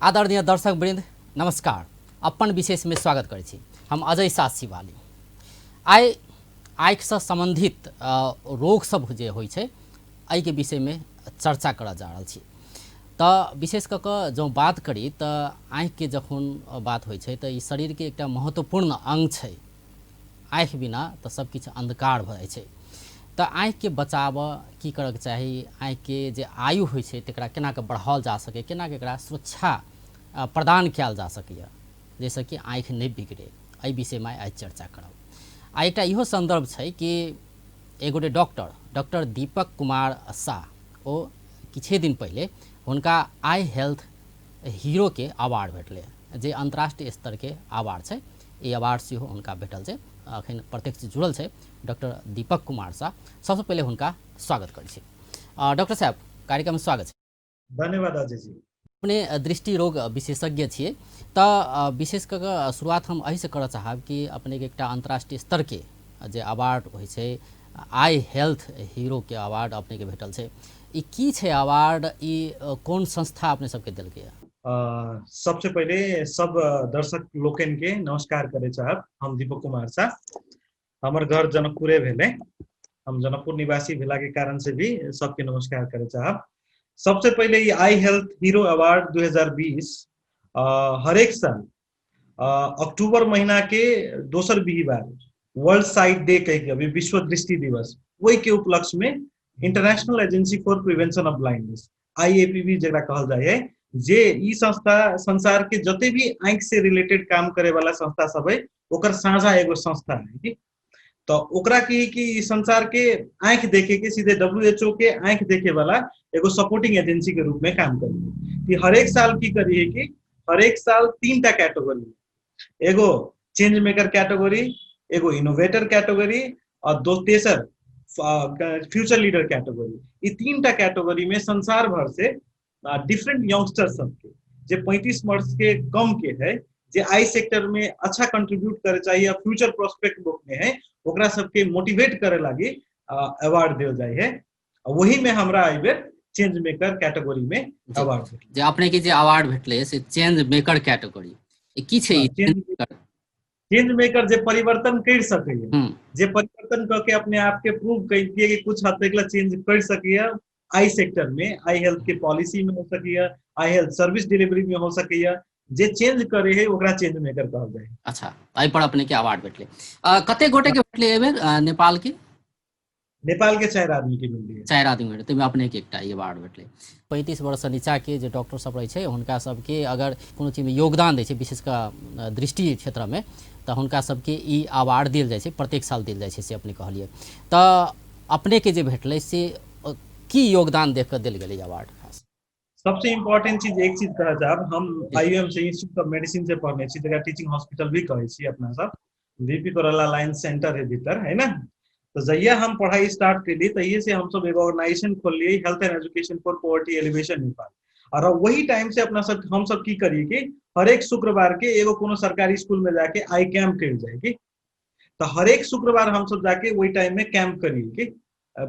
आदरणीय दर्शक वृंद नमस्कार। अपन विशेष में स्वागत करै छी। हम अजय शाह शिवाली। आइ आँखिसँ सम्बन्धित रोग सब जे होइ छै एहिके विषयमे चर्चा करऽ जा रहल छी। तऽ विशेष कऽ कऽ जँ बात करी तऽ आँखिके जखन बात होइ छै तऽ ई शरीरके एकटा महत्वपूर्ण अङ्ग छै। आँखि बिना तऽ सब किछु अन्धकार भऽ जाइ छै। तऽ आँखिके बचाबऽ की करऽके चाही, आँखिके जे आयु होइ छै तकरा केना कऽ बढ़ाओल जा सकै, केना कऽ एकरा सुरक्षा प्रदान कयल जा सकैए जाहिसँ कि आँखि नहि बिगड़ै, एहि विषयमे आइ चर्चा करब। आ एकटा इहो सन्दर्भ छै कि एगोटे डॉक्टर, डॉक्टर दीपक कुमार शाह, ओ किछे दिन पहिले हुनका आई हेल्थ हीरोके अवार्ड भेटलै, जे अन्तर्राष्ट्रीय स्तरके अवार्ड छै। ई अवार्ड सेहो हुनका भेटल छै। अखन प्रत्यक्ष जुड़ल छै डॉक्टर दीपक कुमार शाह। सबसँ पहिले हुनका स्वागत करै छी। डॉक्टर साहब, कार्यक्रममे स्वागत छै। धन्यवाद अजय जी। अपने दृष्टि रोग विशेषज्ञ छियै, तऽ विशेष कऽ कऽ शुरुआत हम एहिसँ करऽ चाहब कि अपनेके एकटा अन्तर्राष्ट्रीय स्तरके जे अवार्ड होइ छै, आई हेल्थ हीरोके अवार्ड अपनेके भेटल छै। ई की छै अवार्ड, ई कोन संस्था अपने सबके देलकै? सबसे पहिले सब दर्शक लोकनि के नमस्कार करे चाहब। हम दीपक कुमार शाह, हमर घर जनकपुरे भेलै। हम जनकपुर निवासी भेला के कारण से भी सबके नमस्कार करे चाहब। सबसे पहिले ई आई हेल्थ हीरो अवार्ड 2020 हरेक साल अक्टूबर महीना के दोसर बिहिवार वर्ल्ड साइट डे कह के, अभी विश्व दृष्टि दिवस, वही के उपलक्ष्य में international agency for prevention of blindness IAPB जकरा कहल जाय है, जे ई संस्था संसार के जते भी आँखि से रिलेटेड काम करे वाला संस्था सब है ओकर साझा एगो संस्था है कि तो ओकरा की कि ई संसार के आँखि देखे के सीधे WHO के आँखि देखे वाला एगो सपोर्टिंग एजेंसी के रूप में काम करी कि हरेक साल की करी है कि हरेक साल तीन टा कैटेगरी, एगो चेंज मेकर कैटेगरी, एगो इनोवेटर कैटेगरी और दो तेसर फ्यूचर लीडर कैटेगरी। ई तीन टा कैटेगरी में संसार भर से डिफरेंट यंगस्टर सबके जे 35 वर्ष के कम के है, जे आई सेक्टर में अच्छा कंट्रीब्यूट करे चाहिए या फ्यूचर प्रोस्पेक्ट बुक में है, ओकरा सबके मोटिवेट करे लागी अवार्ड देल जाय है। वही में हमरा एहि बेर चेंज मेकर कैटेगरी में अवार्ड भेटलै। जे अपने के जे अवार्ड भेटलै से चेंज मेकर कैटेगरी, ई की छै? चेंज मेकर जे परिवर्तन कर सकैए, जे परिवर्तन करके अपने आप के प्रूव करिए कि कुछ हद तक चेंज कर सकैए आई सेक्टर में, आई हेल्थ के पॉलिसी में हो सकैए, आई हेल्थ सर्विस डिलीवरी में हो सकैए, जे चेंज करे है ओकरा चेंज मेकर कहल जाए। अच्छा, एहि पर अपने के अवार्ड भेटलै। कते गोटे के भेटलै एहि बेर नेपाल के? नेपाल के 4 आदमी के मिललै। 4 आदमी भेटलै, ताहिमे अपने के एकटा ई अवार्ड भेटलै। 35 वर्षसँ नीचा के जे डॉक्टर सब रहै छै हुनका सबके अगर कोनो चीजमे योगदान दै छै विशेष कऽ दृष्टि क्षेत्रमे तऽ हुनका सबके ई अवार्ड देल जाइ छै, प्रत्येक साल देल जाइ छै से अपने कहलियै। तऽ अपने के जे भेटलै से की योगदान देख कऽ देल गेलै अवार्ड? खास सबसे इम्पोर्टेंट चीज एक चीज कहऽ चाहब, हम आईयूएम से इंस्टीट्यूट ऑफ मेडिसिन से पढ़ने छी, जकरा टीचिंग हॉस्पिटल भी कहै छी अपना सब, बीपी कोराला लाइन सेंटर है भीतर है ना। तो जहिया हम पढ़ाई स्टार्ट कैली तहिए से हम सब एगो organisation खोललिए, health and education for poverty elevation Nepal. और वही टाइम से अपना सब हम सब की करिए कि हरेक शुक्रवार के एगो कोनो सरकारी स्कूल में जाके आई कैंप कल जाए कि, तो हरेक शुक्रवार हम सब जाके वही टाइम में कैंप करिए कि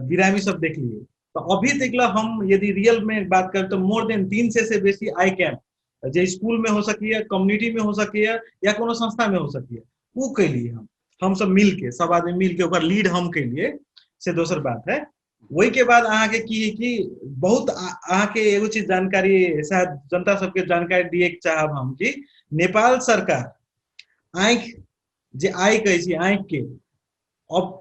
बिरामी सब देख लिए। तो अभी तक ला हम यदि रियल में बात करें तो मोर देन 300 से बेसी आई कैंप जे स्कूल में हो सकी है, कम्युनिटी में हो सकी है या कोनो संस्था में हो सकी है, वो कैलिए हम सब मिल के, सब आदमी मिल के ओकर लीड हम कैलिए, से दोसर बात है। वही के बाद अहाँ के की है कि बहुत अहाँ के एगो चीज जानकारी शायद जनता सबके जानकारी दिए के चाहब हम कि नेपाल सरकार आँखि जे आइ कहै छी आँखि के अब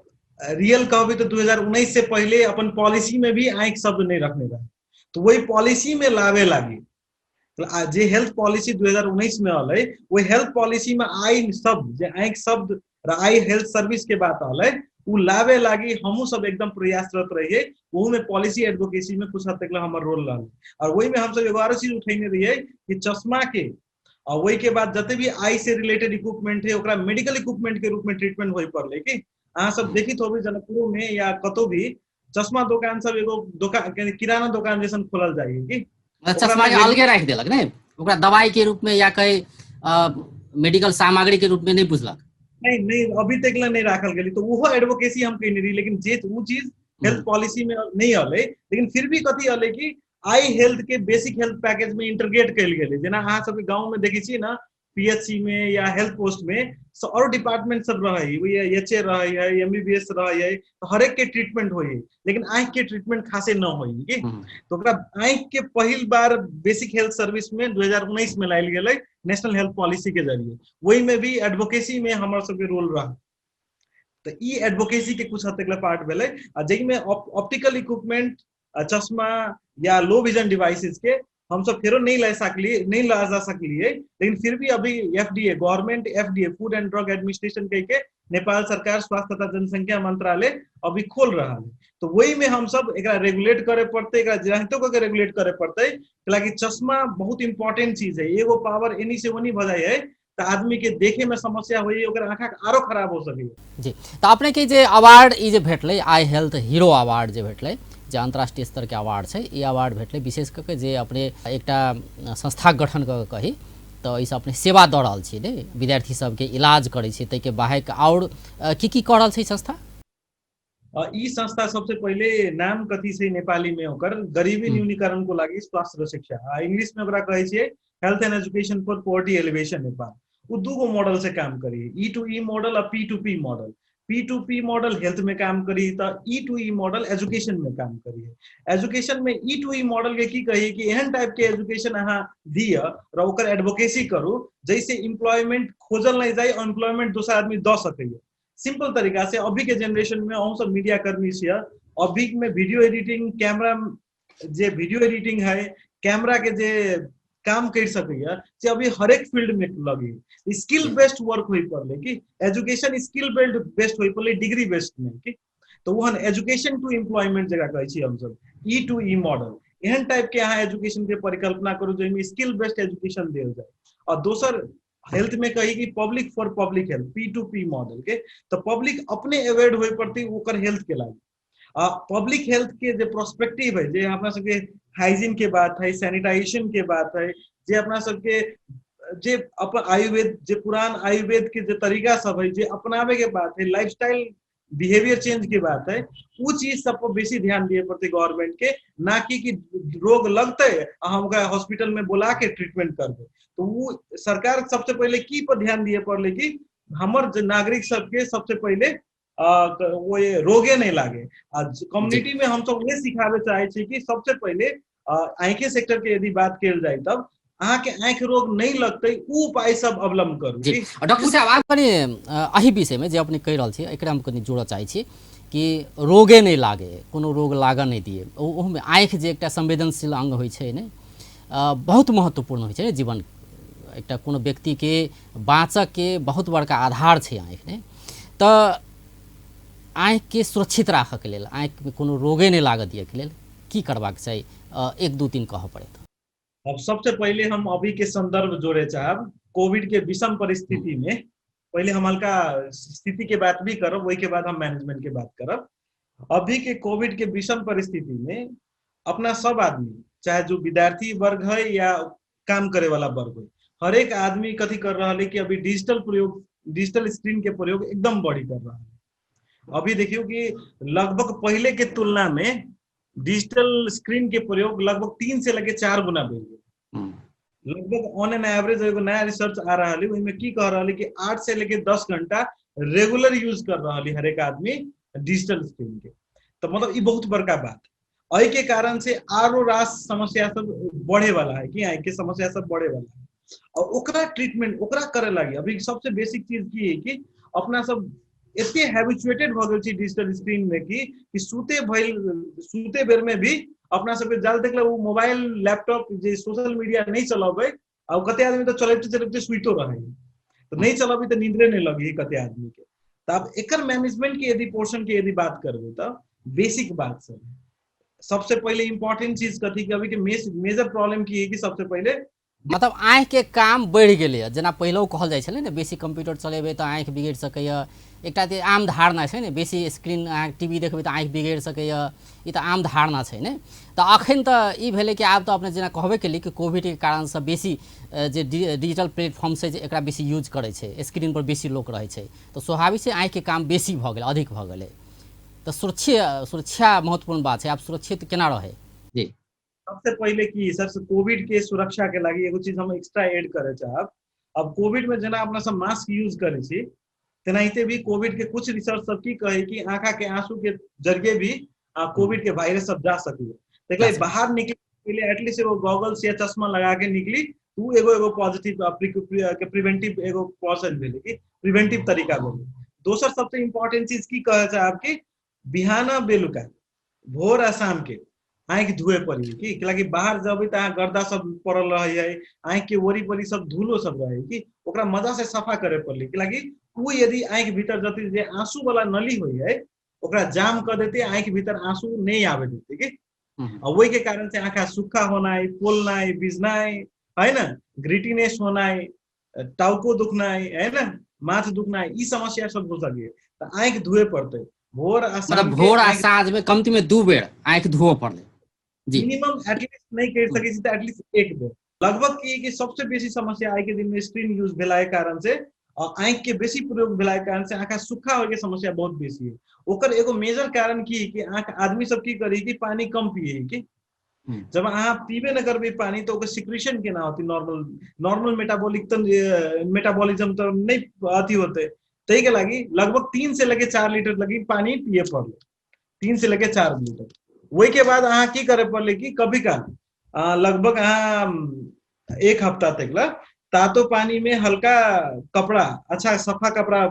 रियल कहबै तो 2019 से पहले अपन पॉलिसी में भी आँखि शब्द नहीं रखने रहे, तो वही पॉलिसी में लावे लागी तो जे हेल्थ पॉलिसी 2019 में अलै वही हेल्थ पॉलिसी में आई शब्द जे आँखि शब्द र आई हेल्थ सर्विस के बात अलै उ लावे लागी हमहूँ सब एकदम प्रयासरत रहिए। ओहू में पॉलिसी एडवोकेसी में कुछ हद तक हमर रोल रहल। और वही में हमसब एगो आरो चीज उठेने रहिए कि चश्मा के और वही के बाद जते भी आई से रिलेटेड इक्विपमेंट है ओकरा मेडिकल इक्विपमेंट के रूप में ट्रीटमेंट होय पड़लै कि अहाँ सब देखित होबै जनकपुरो में या कतौ भी चश्मा दोकान सब एगो दोकान किराना दोकान जैसन खोलल जाय है कि चश्मा के अलगे राखि देलक ने, ओकरा दवाई के रूप में या कहीं मेडिकल सामग्री के रूप में नहीं बुझलक। नहीं नहीं, अभी तक ला नहीं राखल गेली। तो वो एडवोकेसी हम कहने रही, लेकिन जे वो चीज हेल्थ पॉलिसी में नहीं अलै, लेकिन फिर भी कथी अलै कि आई हेल्थ के बेसिक हेल्थ पैकेज में इंटीग्रेट कयल गेलै। जेना अहाँ सबके गाँव में देखै छियै ने, पीएचसी में या हेल्थ पोस्ट में और डिपार्टमेंट सब रहे, एच ए रहे है, एमबीबीएस रहे है, तो हरेक के ट्रीटमेंट होई है, लेकिन आँख के ट्रीटमेंट खासे न होई की। तो ओकरा आँख के पहिल बार बेसिक हेल्थ सर्विस में 2019 में लायल गेलै नेशनल हेल्थ पॉलिसी के जरिए। वही में भी एडवोकेसी में हमर सबके रोल रहा, तो ई एडवोकेसी के कुछ हद तक पार्ट भेलै। आ जाहिमे ऑप्टिकल इक्विपमेंट, चश्मा या लो विजन डिवाइसेस के हम सब फेरो नहीं ला सकलिए, नहीं ला जा सकलिए, लेकिन फिर भी अभी FDA, government FDA, food and drug administration कह के नेपाल सरकार स्वास्थ्य तथा जनसंख्या मंत्रालय अभी खोल रहा है। तो वही में हम सब एकरा रेगुलेट करे पड़ते, एकरा जेनाहितो कऽ के रेगुलेट करे पड़ते, कैलाकि चश्मा बहुत इंपॉर्टेंट चीज है। एगो पावर एनी से ओनी भऽ जाइ है तो आदमी के देखे में समस्या होई, ओकर आँखा आरो खराब हो सके। जी, तो अपने के जे अवार्ड ई जे भेटलै, आई हेल्थ हीरो अवार्ड जे भेटलै, जे अंतर्राष्ट्रीय स्तर के अवार्ड छै, ई अवार्ड भेटलै विशेष कऽ के जे अपने एकटा संस्था गठन कऽ के कही तऽ एहिसँ अपने सेवा दऽ रहल छी ने, विद्यार्थी सबके इलाज करै छी, ताहिके बाहेक आओर की की कऽ रहल छै संस्था? ई संस्था सबसे पहिले नाम कथी छै नेपाली में ओकर, गरीबी न्यूनीकरण को लागि स्वास्थ्य र शिक्षा, इंग्लिश में ओकरा कहै छियै health and education for poverty elevation Nepal. उ दूगो मॉडल से काम करी, ई टू ई मॉडल आ P to P model. P to P model health में काम करी त ई टू ई मॉडल एजुकेशन में काम करी। एजुकेशन में ई टू ई मॉडल के की कही कि एहन टाइप के एजुकेशन अहाँ दिअ र ओकर एडवोकेसी करू जैसे एम्प्लॉयमेंट खोजल नहीं जाए, एम्प्लॉयमेंट दोसर आदमी दऽ सकैए सिंपल तरीका से। अभी के जनरेशन में अहूँ सब मीडिया कर्मी छियै, अभी में वीडियो एडिटिंग, कैमरा जे वीडियो एडिटिंग है, कैमरा के जे काम कर सकैए से अभी हरेक फील्ड में लगे। स्किल बेस्ड वर्क होई पड़ले कि एजुकेशन स्किल बेस्ड होई पड़ले, डिग्री बेस्ड नहीं कि। तो वहन एजुकेशन टू एम्प्लॉयमेंट जगह कहै छी हमसब, ई टू ई मॉडल, एहन टाइप के अहाँ एजुकेशन के परिकल्पना करू जाहिमे स्किल बेस्ड एजुकेशन देल जाए। और दोसर हेल्थ में कही कि public for public health, P to P model के, तो पब्लिक अपने अवेयर होई पड़ती ओकर हेल्थ के लागी। पब्लिक हेल्थ के जे प्रोस्पेक्टिव है, जे अपना सबके हाइजीन के बात है, सैनिटाइजेशन के बात है, जे अपना सबके जे अपन आयुर्वेद, जे पुरान आयुर्वेद के जे तरीका सब है जे अपनावे के बात है, लाइफस्टाइल बिहेवियर चेंज के बात है, उ चीज सब पर बेसी ध्यान दिए पड़ते गवर्नमेंट के, ना कि रोग लगते आ हम ओकरा हॉस्पिटल में बोला के ट्रीटमेंट करबे। तो वो सरकार सबसे पहले की पर ध्यान दिए पड़ले कि हमर जे नागरिक सबके सबसे पहले वो ये रोगे नहीं लागे। आ कम्युनिटी में हम सब ये सिखावे चाहे छी कि सबसे पहले आँखे सेक्टर के यदि बात कयल जाए तब अहाँ के आँख रोग नहीं लगते उ उपाय सब अवलंब करू। जी डॉक्टर साहब, आप कनि एहि विषय में जे अपने कहि रहल छी एकरा हम कनि जोड़ऽ चाहै छी कि रोगे नहीं लागे, कोनो रोग लागऽ नहीं दिए, ओहोमे आँखि जे एकटा संवेदनशील अंग होइ छै ने, बहुत महत्वपूर्ण होइ छै ने जीवन, एकटा कोनो व्यक्तिके बाँचऽके बहुत बड़का आधार छै आँखि ने। तऽ आँखिके सुरक्षित राखऽके लेल, आँखिमे कोनो रोगे नहि लागऽ दिअके लेल की करबाक चाही, 1 2 3 कहऽ पड़त। अब सबसे पहले हम अभी के संदर्भ जोड़े चाहब कोविड के विषम परिस्थिति में। पहले हम हल्का स्थिति के बात भी करब, वही के बाद हम मैनेजमेंट के बात करब। अभी के कोविड के विषम परिस्थिति में अपना सब आदमी, चाहे जो विद्यार्थी वर्ग है या काम करे वाला वर्ग है, हरेक आदमी कथी कर रहा है कि अभी डिजिटल प्रयोग, डिजिटल स्क्रीन के प्रयोग एकदम बढ़ी कर रहा है। अभी देखियो कि लगभग पहले के तुलना में डिजिटल स्क्रीन के प्रयोग लगभग 3 से लगे 4 गुना बढ़ गया। लगभग ऑन एन एवरेज एगो नया रिसर्च आ रहा है, ओहिमे की कह रहा है कि 8 से लेके 10 घंटा रेगुलर यूज कर रहा है हरेक आदमी डिजिटल स्क्रीन के। तो मतलब ये बहुत बड़का बात, एहि के कारण से आरो रास समस्या सब बढ़े वाला है कि आँख के समस्या सब बढ़े वाला है। और ओकरा ट्रीटमेंट ओकरा करे लागी अभी सबसे बेसिक चीज की है कि अपना सब एते हैबिचुएटेड भऽ गेल छी डिजिटल स्क्रीन में कि सुते बेर में भी अपना सबके जाल देखले वो मोबाइल लैपटॉप जे सोशल मीडिया नहीं चलाबै, आ कते आदमी तो चलैते चलैते सुइतो रहे, तो नहीं चलाबै तो नींदरे नहीं लगी कते आदमी के। तो अब एकर मैनेजमेंट के यदि पोर्शन के यदि बात करबै तो बेसिक बात सब सबसे पहले इम्पोर्टेंट चीज कथी कि अभी के मेजर प्रॉब्लम की है कि सबसे पहले मतलब आँखि के काम बढ़ि गेलैए। जेना पहिलो कहल जाइ छलै ने बेसी कंप्यूटर चलेबै तऽ आँखि बिगड़ि सकैए, एकटा जे आम धारणा छै ने बेसी स्क्रीन अहाँ टीवी देखबै तऽ आँखि बिगड़ि सकैए, ई तऽ आम धारणा छै ने। तऽ अखन तऽ ई भेलै कि आब तऽ अपने जेना कहबे केली कि कोविडके कारणसँ बेसी जे डिजिटल प्लेटफॉर्म छै जे एकरा बेसी यूज करै छै, स्क्रीन पर बेसी लोक रहै छै, तऽ स्वाभाविक छै आँखिके काम बेसी भऽ गेलै, अधिक भऽ गेलै। तऽ सुरक्षा महत्वपूर्ण बात छै, आब सुरक्षित केना रहै? जी सबसे पहिले की सबसे कोविड के सुरक्षा के लागि एगो चीज हम एक्स्ट्रा ऐड करे चाहब। अब कोविड में जेना अपना सब मास्क यूज करे छी, तेनाहिते भी कोविड के कुछ रिसर्च सब की कहे कि आँखा के आंसू के जरिए भी कोविड के वायरस सब जा सके। देखले बाहर निकले पहिले एटलीस्ट एगो गॉगल्स या चश्मा लगा के निकली, तू एगो एगो पॉजिटिव के प्रिवेंटिव एगो प्रोसेस भेलै कि प्रिवेंटिव तरीका भेलै। दोसर सबसे इम्पोर्टेंट चीज की कहे चाहब कि बिहान बेलुका भोर आ शाम के आँखि धोए पड़ी कि कैलाकि बाहर जबै तऽ अहाँ गर्दा सब पड़ल रहै है, आँखि के ओरी परी सब धूलो सब रहै कि ओकरा मजा से सफा करे पड़लै, कैलाकि उ यदि आँखि भीतर जते जे आंसू वाला नली होइ है ओकरा जाम कर देते, आँखि भीतर आंसू नहीं आबे देते कि आ ओहि के कारण से आँखा सूखा होनाइ, पोलनाइ, बिजनाइ है न, ग्रिटीनेस होनाइ, टाउको दुखनाइ है न, माथ दुखनाइ, ई समस्या सब हो सके। तऽ आँखि धोए पड़तै भोर आ मतलब भोर आ साँझ में कमती में 2 बेर आँखि धोए पड़लै जी। मिनिमम एटलीस्ट नहीं कहि सकै छी तऽ एटलीस्ट 1 बेर लगभग। की कि सबसे बेसी समस्या आइ के दिन में स्क्रीन यूज भेला के कारण से और आँखि के बेसी प्रयोग भेला के कारण से आँखा सूखा होय के समस्या बहुत बेसी है। ओकर एगो मेजर कारण की कि आँख आदमी सब की करी कि पानी कम पिए कि जब अहाँ पीबे न करबै पानी तो ओकर सिक्रीशन केना होती, नॉर्मल मेटाबॉलिक तऽ मेटाबॉलिज्म तऽ नहीं अथी होते। ताहि के लागि लगभग 3 से लेके 4 लीटर लगी पानी पिए पड़लै, 3 से लेके 4 लीटर। ओहि के बाद अहाँ की करे पड़लै कि कभी काल लगभग अहाँ 1 हफ्ता तक ला तातो पानी में हल्का कपड़ा, अच्छा सफा कपड़ा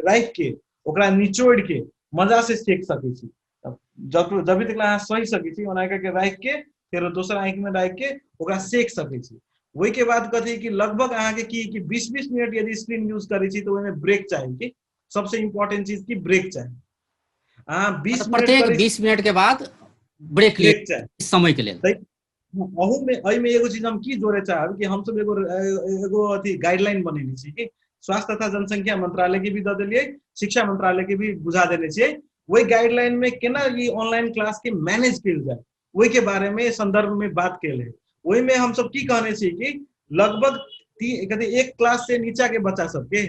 राखि के ओकरा निचोड़ के मजा से सेक सकै छी। जब जब तक अहाँ सही सकै छी ओना के राखि के फेर दोसर आँखि में राखि के ओकरा सेक सकै छी। ओहि के बाद कथी कि लगभग अहाँ के की कि 20-20 मिनट यदि स्क्रीन यूज करै छी तऽ ओहिमे ब्रेक चाही कि सबसे इम्पोर्टेंट चीज की ब्रेक चाही। अहाँ 20 मिनट प्रत्येक 20 मिनट के बाद ब्रेक चाही समय के लेल। अहू में एहिमे एगो चीज हम की जोड़े चाहब कि हमसब एगो एगो अथी गाइडलाइन बनेने छी कि स्वास्थ्य तथा जनसंख्या मंत्रालय के भी दऽ देलियै, शिक्षा मंत्रालय के भी बुझा देने छियै। ओहि गाइडलाइन में केना ई ऑनलाइन क्लास के मैनेज कयल जाय ओहि के बारे में संदर्भ में बात कयल है। ओहि में हमसब की कहने छी कि लगभग 1 क्लास से नीचा के बच्चा सबके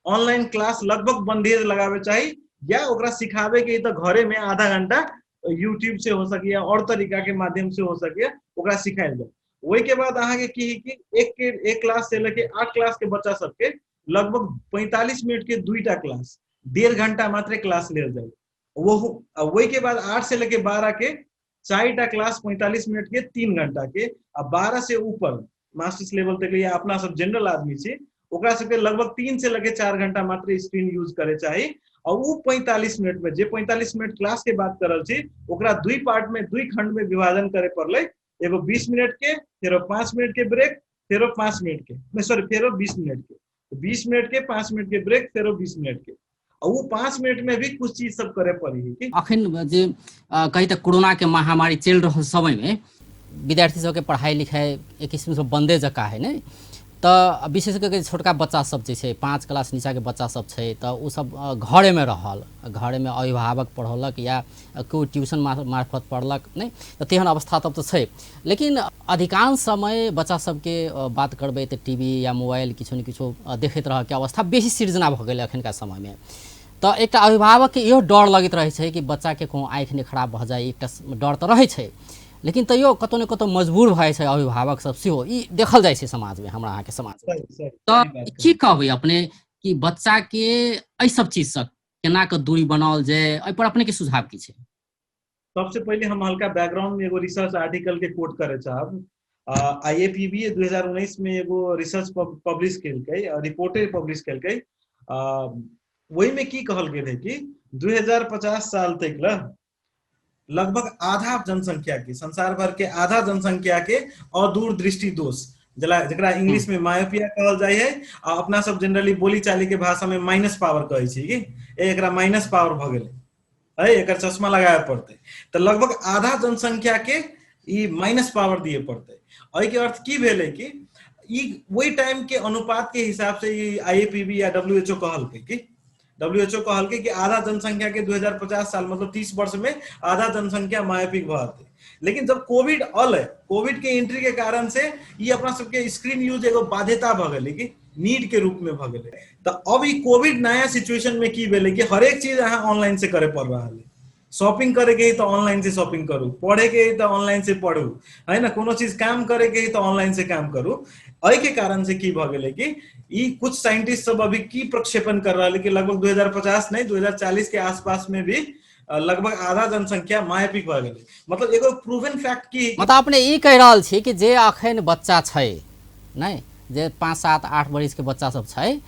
ऑनलाइन क्लास लगभग बंधेज लगावे चाही या ओकरा सिखावे के तऽ घरे में आधा घंटा यूट्यूब से हो सके या और तरीका के माध्यम से हो सके ओकरा सिखायल जाए। ओहि के बाद अहाँ के की कि एक क्लास से लेके 8 क्लास के बच्चा सबके लगभग 45 मिनट के 2टा क्लास, 1.5 घंटा मात्र क्लास लेल जाए। वो वही के बाद 8 से लेके 12 के 4टा क्लास 45 मिनट के 3 घंटा के, आ 12 से ऊपर मास्टर्स लेवल तक या अपना सब जनरल आदमी छी ओकरा सबके लगभग 3 से लेके 4 घंटा मात्र स्क्रीन यूज करे चाही। और वो 45 मिनट में जे 45 मिनट क्लास के बात करल छी ओकरा 2 पार्ट में 2 खंड में विभाजन करे पड़लै, एगो 20 मिनट के, फेरो 5 मिनट के ब्रेक, फेरो 5 मिनट के, नहीं सॉरी फेरो 20 मिनट के, 20 मिनट के 5 मिनट के ब्रेक, फेरो 20 मिनट के। और वो 5 मिनट में भी कुछ चीज सब करे पड़ी है कि अखन जे कही तऽ कोरोना के महामारी चलि रहल समय में विद्यार्थी सबके पढ़ाई लिखाई एक किस्म से बंदे जकाँ है ने, तऽ विशेष करके छोटका बच्चा सब जे छै 5 क्लास नीचा के बच्चा सब छै तऽ ओ सब घरे में रहल, घरे में अभिभावक पढ़ौलक या कोइ ट्यूशन मार्फत पढ़लक नहि, तऽ तेहन अवस्था तब तऽ छै। लेकिन अधिकांश समय बच्चा सबके बात करबै तऽ टीवी या मोबाइल किछो ने किछो देखैत रहऽके अवस्था बेसी सृजना भऽ गेलै एखनका समयमे। तऽ एकटा अभिभावकके इहो डर लगैत रहै छै कि बच्चाके कोनो आँखि नहि खराब भऽ जाय, एकटा डर तऽ रहै छै, लेकिन तैयो कतौ ने कतौ मजबूर भऽ जाइ छै अभिभावक सब सेहो, ई देखल जाइ छै समाजमे, हमरा अहाँके समाजमे। तऽ की कहबै अपने कि बच्चाके एहि सब चीजसँ केना कऽ दूरी बनाओल जाय, एहि पर अपनेके सुझाव की छै? सबसे पहिले हम हल्का बैकग्राउंड में एगो रिसर्च आर्टिकल के कोट करे चाहब। IAPB 2019 में एगो रिसर्च पब्लिश केलकै, रिपोर्टे पब्लिश केलकै। ओहि में की कहल गेल है कि 2050 साल तक ला लगभग आधा जनसंख्या के, संसार भर के आधा जनसंख्या के अदूरदृष्टि दोष, जकरा इंग्लिश में मायोपिया कहल जाय है आ अपना सब जनरली बोली चाली के भाषा में माइनस पावर कहै छी कि एकरा माइनस पावर भऽ गेलै है, एकर चश्मा लगाए पड़तै। तऽ लगभग आधा जनसंख्या के ई माइनस पावर दिए पड़तै। एहि के अर्थ की भेलै कि ई ओहि टाइम के अनुपात के हिसाब से ई IAPB या WHO कहलकै कि WHO कहलकै कि आधा जनसंख्या के 2050 साल मतलब 30 वर्ष में आधा जनसंख्या मायोपिक भऽ जेतै। लेकिन जब कोविड अलै, कोविड के एंट्री के कारण से ई अपना सबके स्क्रीन यूज एगो बाध्यता भऽ गेलै कि नीड के रूप में भऽ गेलै। तऽ अब ई कोविड नया सिचुएशन में की भेलै कि हरेक चीज अहाँ ऑनलाइन से करे पड़ रहल है। शॉपिंग करे के है तो ऑनलाइन से शॉपिंग करू, पढ़े के है तो ऑनलाइन से पढ़ू, है ना, कोनो चीज काम करे के है तो ऑनलाइन से काम करू। एहि के कारण से की भ गेलै कि ई कुछ साइंटिस्ट सब अभी की प्रक्षेपण कर रहल कि लगभग 2050 नहीं 2040 के आसपास में भी लगभग आधा जनसंख्या मायापिक भ गेलै। मतलब एगो प्रूवन फैक्ट की मतलब अपने ई कहि रहल छी कि जे अखन बच्चा छै नहि, जे 5 7 8 बरिस के बच्चा सब छै,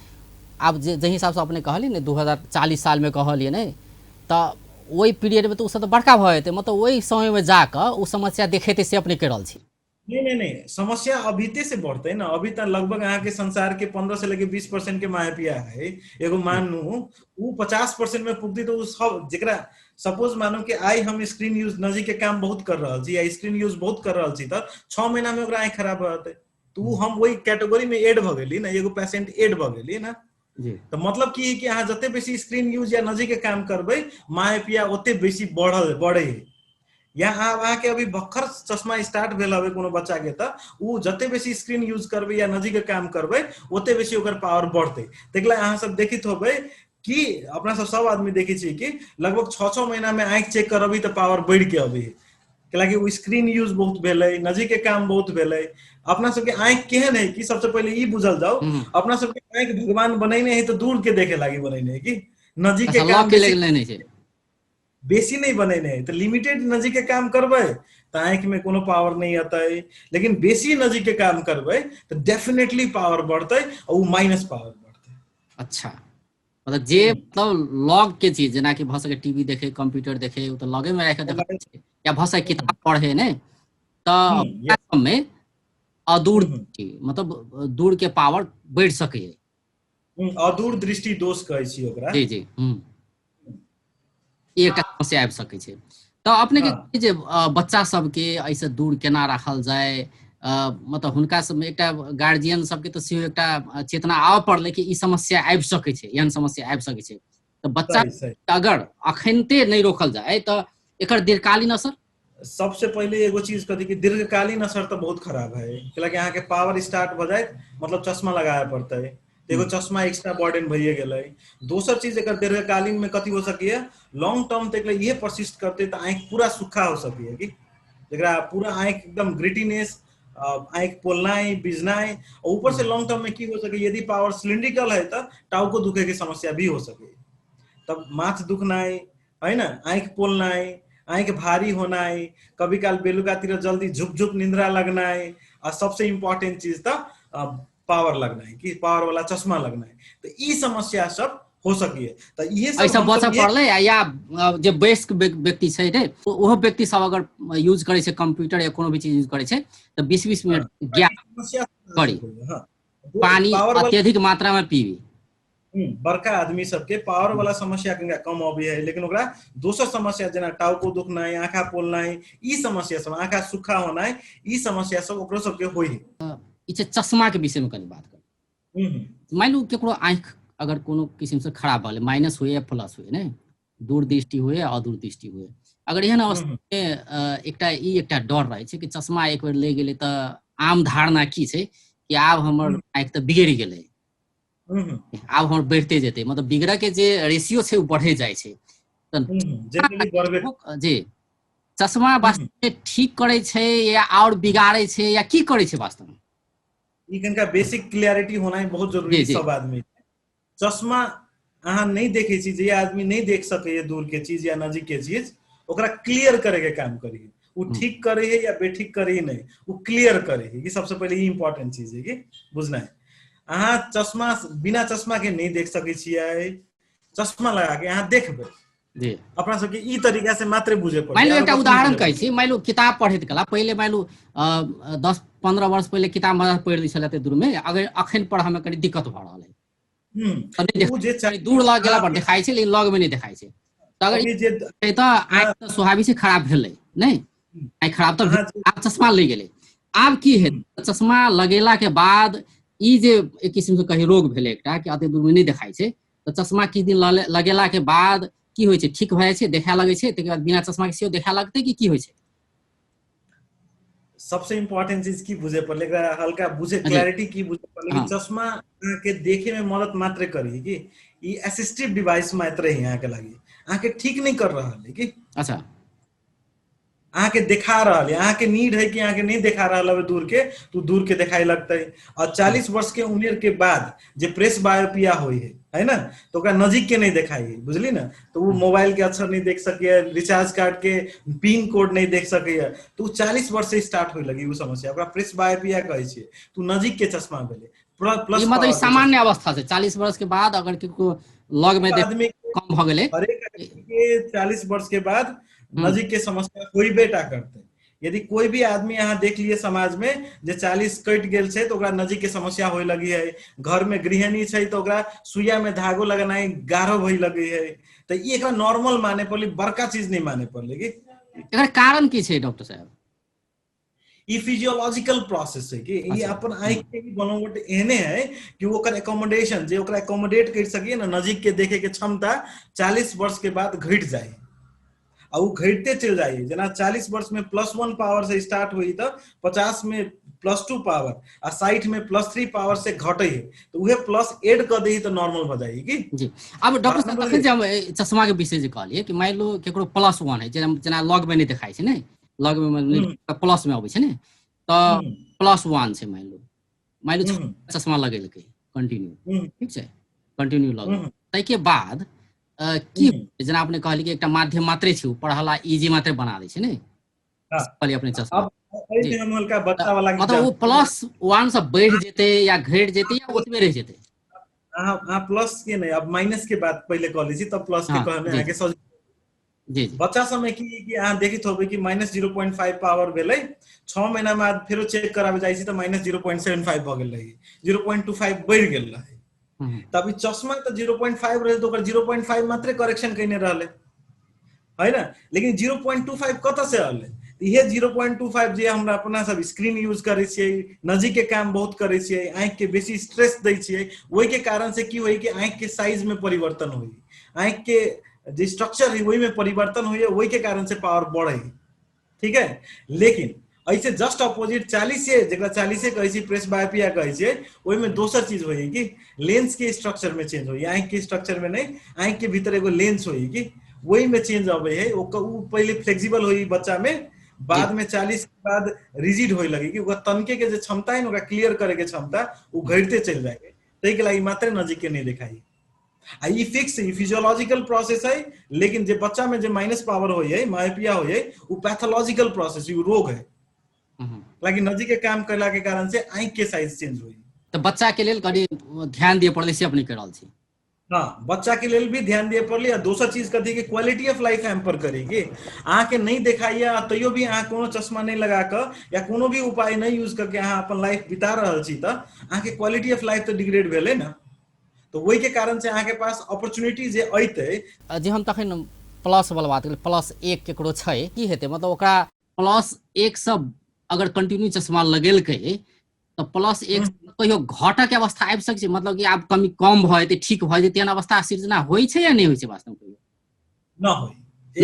आब जे जाहि हिसाबसँ अपने कहलियै ने 2040 सालमे कहलियै नहि, तऽ ओहि पीरियडमे तऽ ओसभ तऽ बड़का भऽ जेतै, मतलब ओहि समयमे जाकऽ ओ समस्या देखेतै से अपने कहि रहल छी। नहीं नहीं नहीं, समस्या अभीते से बढ़ते ना। अभी तक लगभग अहाँ के संसार के 15 से लेके 20% के मायापिया है, एगो मानू उ 50% में पुगती तो उ सब जेकरा सपोज मानू कि आई हम स्क्रीन यूज नजीक के काम बहुत कर रहल छी या स्क्रीन यूज बहुत कर रहल छी, त 6 महीना में ओकरा आँखि खराब भऽ जेतै, तो उ हम वही कैटेगरी में एड भऽ गेली ना, एगो पेशेंट एड भऽ गेली ना। जी। तो मतलब की है कि अहाँ जते बेसी स्क्रीन यूज या नजीक के काम करबै, मायापिया ओते बेसी बढ़े है। या अहाँ के अभी भक्खर चश्मा स्टार्ट भेल हवे कोनो बच्चा के, त उ जते बेसी स्क्रीन यूज करबै या नजीक के काम करबै ओते बेसी ओकर पावर बढ़तै। तै अहाँ सब देखित होबै कि अपना सब सब आदमी देखै छियै कि लगभग 6-6 महीना में आँखि चेक करबी तऽ पावर बढ़ि के अबै है, कैलाकि ओ स्क्रीन यूज बहुत भेलै, नजीक के काम बहुत भेलै। अपना सबके आँखि केहन है कि सबसे पहिले ई बुझल जाउ, अपना सबके आँखि भगवान बनैने है तऽ दूर के देखे लागी बनैने है कि नजीक के काम बेसी नहीं बनैने है, तऽ लिमिटेड नजीक के काम करबै तऽ आँखि में कोनो पावर नहीं अतै, लेकिन बेसी नजीक के काम करबै तऽ डेफिनेटली पावर बढ़तै और उ माइनस पावर बढ़तै। अच्छा, मतलब जे मतलब लग के चीज जेनाकि भऽ सके टीवी देखे, कंप्यूटर देखे, ओ तऽ लगे में राखि देखै छै, या भऽ सके किताब पढ़े ने, तऽ में अदूर मतलब दूर के पावर बढ़ि सकैए। अदूर दृष्टि दोष कहै छी ओकरा। जी जी, ई एकटा समस्या आबि सकै छै। तऽ अपने के जे बच्चा सबके एहिसँ दूर केना राखल जाय, मतलब हुनका सबमे एकटा गार्जियन सबके तऽ सेहो एकटा चेतना आबऽ पड़लै कि ई समस्या आबि सकै छै, एहन समस्या आबि सकै छै। तऽ बच्चा अगर अखनते नहि रोकल जाय तऽ एकर दीर्घकालीन असर? सबसे पहिले एगो चीज कथी कि दीर्घकालीन असर तऽ बहुत खराब है, कैलाकि अहाँके पावर स्टार्ट भऽ जायत, मतलब चश्मा लगाबे पड़तै, एगो चश्मा एक्स्ट्रा बर्डन भइए गेलै। दोसर चीज एकर दीर्घकालीन में कथी हो सकैए, लॉन्ग टर्म तक इहे परसिस्ट करते तऽ आँखि पूरा सूखा हो सकैए कि जकरा पूरा आँखि एकदम ग्रिटीनेस, आँखि पोलनाइ बिजनाइ, ऊपर से लॉन्ग टर्म में की हो सकैए, यदि पावर सिलिंड्रिकल है तऽ टाउको दुखे के समस्या भी हो सकैए, तब माथ दुखनाइ है ना, आँखि पोलनाइ, आँखि भारी होनाइ, कभी काल बेलुकातिर जल्दी झुप झुप निंद्रा लगनाइ, आ सबसे इम्पोर्टेंट चीज तऽ पावर लगनाइ कि पावर वाला चश्मा लगनाइ, तऽ ई समस्या सब हो सकैए। तऽ इहे सब एहिसँ हमसब बचऽ पड़लै। या जे वयस्क व्यक्ति छै रे, ओहो व्यक्ति सब अगर यूज करै छै कंप्यूटर या कोनो भी चीज यूज करै छै तऽ 20-20 मिनट गैप करी, पानी अत्यधिक मात्रा में पीबी। बड़का आदमी सबके पावर वाला समस्या कनिका कम अबै है, लेकिन ओकरा दोसर समस्या जेना टाउको दुखनाइ, आँखा पोलनाइ, ई समस्या सब, आँखा सूखा होनाइ, ई समस्या सब ओकरो सबके होइ है। ई छै चश्मा के विषय में कनि बात करू। मानि लू केकरो आँखि अगर कोनो किसिम से खराब भऽ गेलै, माइनस हुए या प्लस हुए, ने दूरदृष्टि हुए या अदूरदृष्टि हुए, अगर एहन अवस्था में एकटा ई एकटा डर रहै छै कि चश्मा एक बेर ले गेलै तऽ आम धारणा की छै कि आब हमर आँखि तऽ बिगड़ि गेलै, आब हमर बढ़िते जेतै, मतलब बिगड़ऽ के जे रेशियो छै ओ बढ़े जाइ छै। जी चश्मा वास्तव में ठीक करै छै या आओर बिगाड़ै छै या की करै छै वास्तव में? ई कनिका बेसिक क्लियरिटी होनाइ बहुत जरूरी है सब आदमी। चश्मा अहाँ नहीं देखे छी, जे आदमी नहीं देख सकैए दूर के चीज या नजीक के चीज, ओकरा क्लियर करे के काम करिए, वो ठीक करे है या बेठीक करे ही नहीं, वो क्लियर करे है। ई सबसे पहले ई इम्पोर्टेंट चीज है कि बुझना है। अहाँ चश्मा बिना चश्मा के नहीं देख सकै छियै, चश्मा लगा के अहाँ देखबै। जी अपना सबके ई तरीका से मात्र बुझे पड़ै। मानि लियौ एकटा उदाहरण कहै छी, मानि लियौ किताब पढ़ैत कला पहिले मानि लियौ 10-15 वर्ष पहिले किताब मजा पढ़ि लै छलै दूर में, अगर अखन पढ़ऽ में कनि दिक्कत भऽ रहल है, दूर लग गेला पर देखाइ छै लेकिन लग में नहि देखाइ छै, तऽ अगर तऽ आँखि तऽ स्वाभाविक छै खराब भेलै नहि, आँखि खराब तऽ आब चश्मा लागि गेलै, आब की हेतै? चश्मा लगेला के बाद ई जे एक किसिम से कही रोग भेलै एकटा कि अते दूर में नहि देखाइ छै, तऽ चश्मा किछु दिन लगेला के बाद की होइ छै? ठीक भऽ जाइ छै, देखाय लगै छै, तकर बाद बिना चश्मा के सेहो देखाय लगतै कि की होइ छै? सबसे इम्पोर्टेंट चीज की बुझे पड़लै, एकरा हल्का बुझे क्लैरिटी की बुझे पड़लै कि चश्मा अहाँके देखे में मदद मात्र करी कि ई असिस्टिव डिवाइस मात्र है अहाँके लागि, अहाँके ठीक नहीं कर रहल है कि। अच्छा, अहाँके देखा रहल है, अहाँके नीड है कि अहाँके नहीं देखा रहल है दूर के, तो दूर के देखाई लगतै। और 40 वर्ष के उम्र के बाद जे प्रेस बायोपिया होई है ना, तो ओकरा नजीक के नहीं देखाई है, बुझली ना, तो वो मोबाइल के अक्षर नहीं देख सके, रिचार्ज कार्ड के पिन कोड नहीं देख सके, तो 40 वर्ष से स्टार्ट होय लगी उ समस्या, ओकरा प्रेस बायोपिया कहै छै। तो नजीक के चश्मा भेलै प्लस मतलब सामान्य अवस्था से 40 वर्ष के बाद अगर केकरो लग में आदमी कम भ गेलै, हरेक आदमी के 40 वर्ष के बाद नजीक के समस्या होइबे टा करते। यदि कोई भी आदमी यहाँ देख लिए समाज में जे 40 कटि गेल छै तो ओकरा नजीक के समस्या होय लगी है, घर में गृहिणी छै तो ओकरा सुइया में धागो लगनाइ गाढ़ो भई लगी है, तो ई एकरा नॉर्मल माने पड़ले, बड़का चीज नहीं माने पड़ले। कि एकर कारण की छै डॉक्टर साहब? ई फिजियोलॉजिकल प्रोसेस है कि ई अपन आँख के बनावट एहने है कि ओकर एकोमोडेशन जे ओकरा एकोमोडेट कर सकिए ना, नजीक के देखे के क्षमता 40 वर्ष के बाद घट जाए आ उ घटते चल जाइए। जेना 40 वर्ष में +1 पावर से स्टार्ट हुई तो 50 में +2 पावर आ 60 में +3 पावर से घटे है, तो उहे प्लस एड कर दे तो नॉर्मल भ जाई की। जी, अब डॉक्टर साहब तखन जे हम चश्मा के विषय जे कहलिए कि मान लो केकरो +1 है, जेना लग में नहीं देखाइ छै ने, लग में प्लस में अबै छै ने, त +1 छै मान लो चश्मा लगेलकै कंटिन्यू, ठीक छै, कंटिन्यू लग ताहिके बाद की जेना अपने कहलिए कि एकटा माध्यम मात्रे छै, पढ़ला इजी मात्रे बना दै छै ने, कहलिए अपने चश्मा हम हल्का बच्चा वाला मतलब वो +1 से बढ़ जेते या घट जेते या ओतबे रह जेते। हां, प्लस के नहीं, अब माइनस के बात पहले कह ली तब प्लस के कहने आगे सज। जी जी, बच्चा समय की अहाँ देखित होबै कि -0.5 पावर भेलै, 6 महीना बाद फेरो चेक कराबे जाइ छी त -0.75 भ गेल रही, 0.25 बढ़ि गेल रहे। तब ई चश्मा त 0.5 रहे तो ओकर 0.5 मात्रे करेक्शन कइने रहले है ना, लेकिन 0.25 कतऽ से अलै? इहे 0.25 जे हमरा अपना सब स्क्रीन यूज करै छियै, नजीक के काम बहुत करै छियै, आँखि के बेसी स्ट्रेस दै छियै, ओहि के कारण से की होइ कि आँखि के साइज में परिवर्तन होइ, आँखि के जे स्ट्रक्चर है ओहि में परिवर्तन होइ, ओहि के कारण से पावर बढ़े, ठीक है। लेकिन ऐसे जस्ट अपोजिट 40 जरा 40 कहै छी प्रेस बायोपिया कहै छियै, ओहिमे दोसर चीज होइ कि लेंस के स्ट्रक्चर में चेंज होइ, आँखि के स्ट्रक्चर में नहीं, आँखि के भीतर एगो लेंस होइ कि ओहि में चेंज अबै है, ओ पहले फ्लेक्सिबल होइ बच्चा में, बाद में 40 के बाद रिजिड होइ लगी कि ओकर तनके के जे क्षमता है ओकरा क्लियर करे के क्षमता ओ घटते चलि जाए, ताहि के लागि मात्रे नजीक के नहीं देखाई। आ ई फिक्स ई फिजियोलॉजिकल प्रोसेस है, लेकिन जे बच्चा में जे माइनस पावर होइ है, मायोपिया होइ है, उ पैथोलॉजिकल प्रोसेस, उ रोग है, लेकिन नजीक के काम करला के कारण से आँख के साइज चेंज होई। तो बच्चा के लेल कनि ध्यान दिए पड़लै से अपने कह रहल छी। हाँ, बच्चा के लेल भी ध्यान दिए पड़लै। आ दोसर चीज कथी कि क्वालिटी ऑफ लाइफ हैम्पर करेगी, अहाँ के नहीं देखाइए आ तैयो भी अहाँ कोनो चश्मा नहीं लगा के या कोनो भी उपाय नहीं यूज करके अहाँ अपन लाइफ बिता रहल छी त अहाँ के क्वालिटी ऑफ लाइफ तो डिग्रेड भेलै ना, तो वही के कारण से अहाँ के पास अपॉर्चुनिटी जे अइतै। जे हम तखन प्लस वाला बात केलियै, +1 केकरो छै की हेतै, मतलब ओकरा +1 से अगर कंटिन्यू चश्मा लगेलकै तऽ +1 कहियो घटक के अवस्था आबि सकै छै, मतलब कि आब कमी कम भऽ जेतै, ठीक भऽ जेतै, एहन अवस्था सृजना होइ छै या नहि होइ छै वास्तव कहियो? न होइ,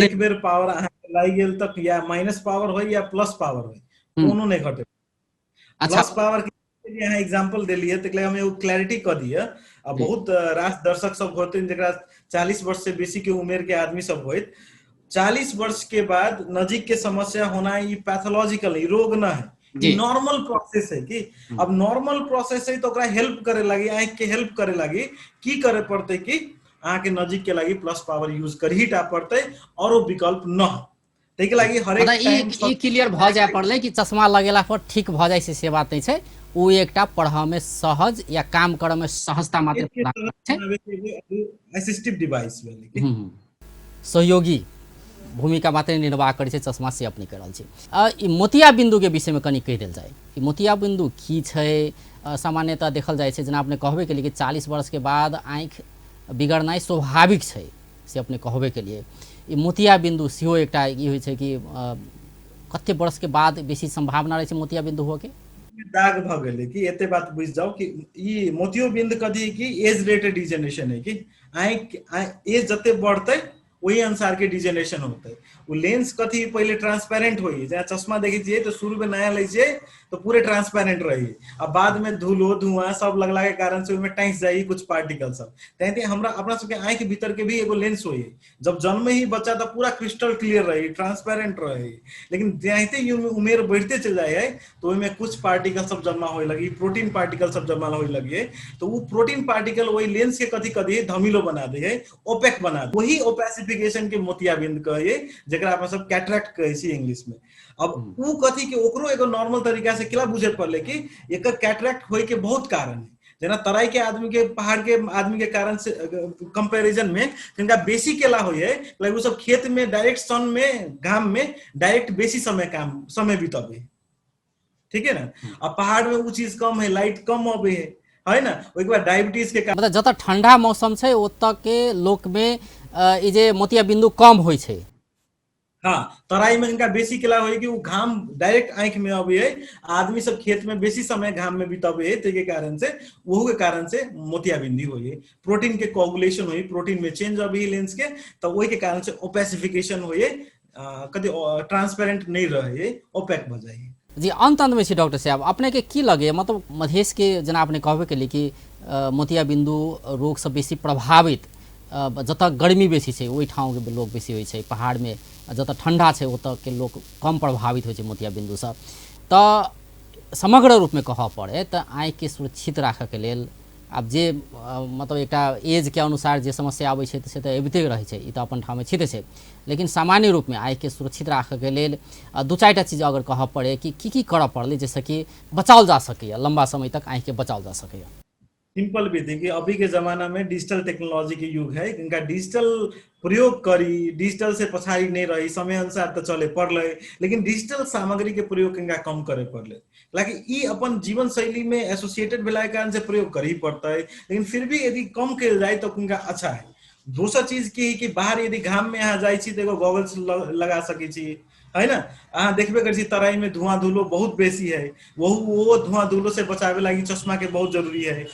एक बेर पावर अहाँके लागि गेल तऽ या माइनस पावर होइ या प्लस पावर होइ, कोनो नहि घटे। अच्छा, प्लस पावर के अहाँ एग्जाम्पल देलियै तऽ हम एगो क्लैरिटी कऽ दिअ। आ बहुत रास दर्शक सब होते जकरा 40 वर्ष से बेसी के उमेर के आदमी सब होइत, 40 वर्ष के बाद नजीक के समस्या होना ई पैथोलॉजिकल, ई रोग न है, नॉर्मल प्रोसेस है कि अब नॉर्मल प्रोसेस है तो ओकरा हेल्प करे लागी, आँख के हेल्प करे लागी की करे पड़ते कि अहाँ के नजीक के लागी प्लस पावर यूज करही टा पड़ते और वो विकल्प न है। ताहि के लागी हरेक टाइम ई क्लियर भ जाय पड़लै कि चश्मा लगेला पर ठीक भ जाइ छै से बात नहीं छै, उ एकटा पढ़ऽ में सहज या काम करऽ में सहजता मात्र छै, असिस्टिव डिवाइस भेलै कि सहयोगी भूमिका मात्रै निर्वाह करै छै चश्मा, से अपने कहि रहल छी। ई मोतिया बिन्दुके विषयमे कनि कहि देल जाय कि मोतिया बिन्दु की छै। सामान्यतः देखल जाइ छै जेना अपने कहबे केलिए कि 40 वर्षके बाद आँखि बिगड़नाइ स्वाभाविक छै, से अपने कहबे केलिए। ई मोतिया बिन्दु सेहो एकटा ई होइ छै कि कते वर्षके बाद बेसी सम्भावना रहै छै मोतिया बिन्दु होके? दाग भऽ गेलै कि एते बात बुझि जाउ कि ई मोतियो बिन्दु कथी कि एज रिलेटेड डिजेनरेशन है कि आँखि एज जते बढ़तै वही अनुसार के डिजेनरेशन होतै। उ लेंस कथी पहिले ट्रांसपेरेंट होई, जेना चश्मा देखै छियै तऽ शुरू में नया लै छियै तो पूरे ट्रांसपेरेंट रही। आ बाद में धूलो धुआं सब लगला के कारण से ओहिमे टैस जाई कुछ पार्टिकल सब। तेनाहिते हमरा अपना सबके आँखि भीतर के भी एगो लेंस होई, जब जन्मे ही बच्चा तो पूरा क्रिस्टल क्लियर रही, ट्रांसपेरेंट रही, लेकिन जैसे उमेर बढ़ते चल जाए है तो ओहिमे कुछ पार्टिकल सब जमा होए लगी, प्रोटीन पार्टिकल सब जमा होए लगी, तो वो प्रोटीन पार्टिकल वही लेंस के कथी कथी धमिलो बना दे है, ओपेक बना दे, वही ओपेसिफिकेशन के मोतियाबिंद कहिए, जकरा अपना सब कैटरेक्ट कहै छी इंग्लिश में। अब उ कथी के ओकरो एगो नॉर्मल तरीका से केला बुझे पड़ले कि एकर कैटरेक्ट होय के बहुत कारण है। जेना तराई के आदमी के पहाड़ के आदमी के कारण से कंपैरिजन में जिनका बेसी केला होय है, लाइक वो सब खेत में डायरेक्ट सन में घाम में डायरेक्ट बेसी समय काम समय बिताबे, ठीक है ना। अब पहाड़ में वो चीज कम है, लाइट कम अबे है ना, ओहिके बाद डायबिटीज के मतलब जतऽ ठंडा मौसम छै ओतऽ के लोक में ई जे मोतियाबिंदु कम होइ छै। हाँ, तराई में इनका बेसी केला होय कि वो घाम डायरेक्ट आँख में अबे है, आदमी सब खेत में बेसी समय घाम में बिताबे है, ताहि के कारण से ओहू के कारण से मोतियाबिंदी होय है, प्रोटीन के कोगुलेशन होय, प्रोटीन में चेंज अबे लेंस के, तो ओहि के कारण से ओपेसिफिकेशन होय, कथी ट्रांसपेरेंट नहीं रहे, ओपेक भ जाए। जी, अंत अंत में छी डॉक्टर साहब, अपने के की लगे मतलब मधेश के जेना अपने कहबे केली कि मोतियाबिंदु रोग से बेसी प्रभावित जतऽ गर्मी बेसी छै ओहि ठाउँ के लोक बेसी होइ छै, पहाड़ में जतऽ ठंडा छै ओतऽ के लोक कम प्रभावित होइ छै मोतियाबिंदुसँ। तऽ समग्र रूपमे कहऽ पड़े तऽ आँखिके सुरक्षित राखऽके लेल आब जे मतलब एकटा एजके अनुसार जे समस्या आबै छै से तऽ अबिते रहै छै, ई तऽ अपन ठाममे छिते छै, लेकिन सामान्य रूपमे आँखिके सुरक्षित राखऽके लेल दू चारिटा चीज अगर कहऽ पड़े कि की की करऽ पड़लै जाहिसँ कि बचाओल जा सकैए, लम्बा समय तक आँखिके बचाओल जा सकैए। सिंपल विधि कि अभी के जमाना में डिजिटल टेक्नोलॉजी के युग है, इनका डिजिटल प्रयोग करी, डिजिटल से पछाड़ी नहीं रही, समय अनुसार तो चले पड़ले, लेकिन डिजिटल सामग्री के प्रयोग इनका कम करे पड़ले, लाकि ई अपन जीवन शैली में एसोसिएटेड भेला के कारण से प्रयोग करही पड़तै, लेकिन फिर भी यदि कम कयल जाए तो उनका अच्छा है। दोसर चीज की है कि बाहर यदि घाम में अहाँ जाइ छी तो एगो गॉगल्स लगा सकै छी, है ना। अहाँ देखबे करै छी तराई में धुआं धूलो बहुत बेसी है, वो धुआं धूलो से बचावे लागी चश्मा के बहुत जरूरी है।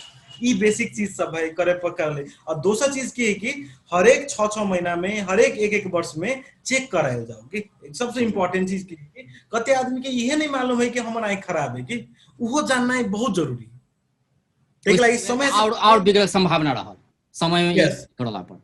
ई बेसिक चीज सब है करे पर कर ले। और दोसर चीज की है कि हरेक 6-6 महीना में हरेक 1-1 वर्ष में चेक करायल जाओ कि सबसे इम्पोर्टेंट चीज की है कि कते आदमी के इहे नहीं मालूम है कि हमर आँख खराब है कि उहो जानना बहुत जरूरी है। ताहि लागि समय और बिगड़ल संभावना रहल समय में करला पर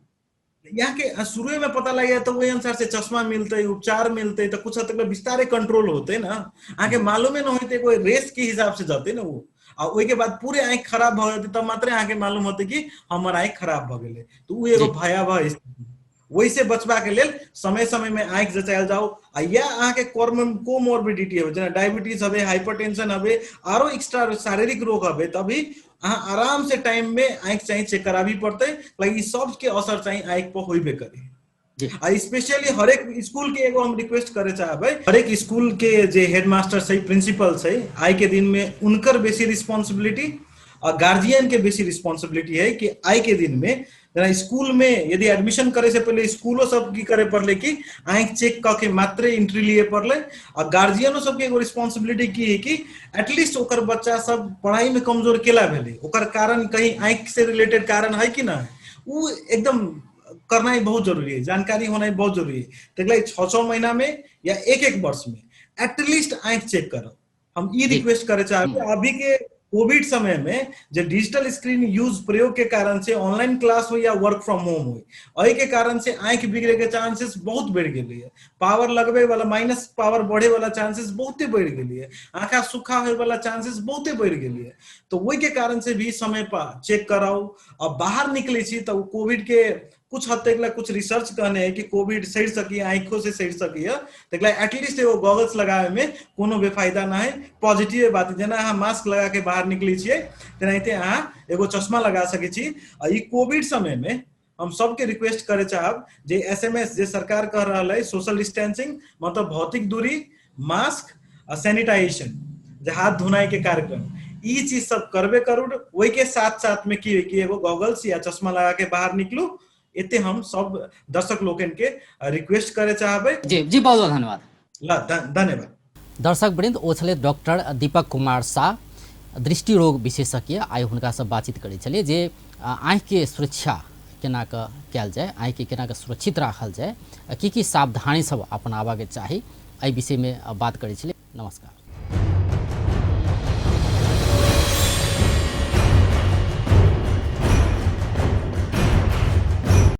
यहाँ के शुरू में पता लग जाए तो वही अनुसार से चश्मा मिलते, उपचार मिलते, तो कुछ हद तक विस्तारे कंट्रोल होते ना। आके मालूमे न होते कोई रेस के हिसाब से जाते ना वो, आ ओहि के बाद पूरे आँख खराब भ जाते तब मात्र आके मालूम होते कि हमर आँख खराब भ गेलै, तो उ एगो भयावह स्थिति। वही से बचबा के लेल समय समय में आँख जचायल जाओ। आ या अहाँ के कोमोर्बिडिटी हवे, जेना डायबिटीज हवे, हाइपरटेंशन हवे, आरो एक्स्ट्रा शारीरिक रोग हवे, तभी अहाँ आराम से टाइम में आँख चाहिए चेक कराबी पड़तै, लाइक ई सब के असर चाहिए आँख पर होइबे करे। आ स्पेशली हरेक स्कूल के एगो हम रिक्वेस्ट करे चाहबै, हरेक स्कूल के जे हेडमास्टर छै, प्रिंसिपल छै, आइ के दिन में उनकर बेसी रिस्पॉन्सिबिलिटी और गार्जियन के बेसी रिस्पॉन्सिबिलिटी है कि आइ के दिन में जेना स्कूल में यदि एडमिशन करे से पहले स्कूलो सब की करे पड़ले कि आँख चेक क के मात्रे एंट्री लिए पड़ले, और गार्जियनो सबके एगो रिस्पॉन्सिबिलिटी की है कि एटलीस्ट ओकर बच्चा सब पढ़ाई में कमजोर केला भेलै, ओकर कारण कहीं आँख से रिलेटेड कारण है कि ना, उ एकदम करना ही बहुत जरूरी है, जानकारी होना ही बहुत जरूरी है। ताहि 6-6 महीना में या 1-1 वर्ष में एटलीस्ट आँख चेक करो, हम ई रिक्वेस्ट करे चाहबै। अभी के कोविड समय में जे डिजिटल स्क्रीन यूज प्रयोग के कारण से ऑनलाइन क्लास हो या वर्क फ्रॉम होम हो, एहि के कारण से आँख बिगड़े के चांसेस बहुत बढ़ गेलै है, पावर लगबे वाला माइनस पावर बढ़े वाला चांसेस बहुते बढ़ गेलै है, आँखा सूखा होए वाला चांसेस बहुते बढ़ गेलै है, तो ओहि के कारण से भी समय पर चेक कराउ। और बाहर निकले छी तो कोविड के कुछ हद तक ला कुछ रिसर्च कहने है कि कोविड सड़ सकी, आँखों से सड़ सकी है, तो एटलीस्ट एगो गॉगल्स लगावे में कोनो बेफायदा ना है, पॉजिटिव बात है। जेना अहाँ मास्क लगा के बाहर निकले छियै तेनाहिते अहाँ एगो चश्मा लगा सकै छी। आ ई कोविड समय में हम सबके रिक्वेस्ट करे चाहब जे SMS जे सरकार कह रहल है सोशल डिस्टेंसिंग मतलब भौतिक दूरी, मास्क आ सैनिटाइजेशन जे हाथ धुनाई के कार्यक्रम, ई चीज सब करबे करू। ओहि के साथ साथ में की कि एगो गॉगल्स या चश्मा लगा के बाहर निकलू। एते हम सब दर्शक लोकनि के रिक्वेस्ट करे चाहबै। जी जी, बहुत बहुत धन्यवाद। ल धन्यवाद। दर्शक वृंद, ओ छलै डॉक्टर दीपक कुमार शाह, दृष्टि रोग विशेषज्ञ। आइ हुनकासँ बातचीत करै छलियै जे आँखिके सुरक्षा केना कऽ कयल जाय, आँखिके केना कऽ सुरक्षित राखल जाय, की की सावधानी सब अपनाबऽके चाही, एहि विषयमे बात करै छलियै। नमस्कार।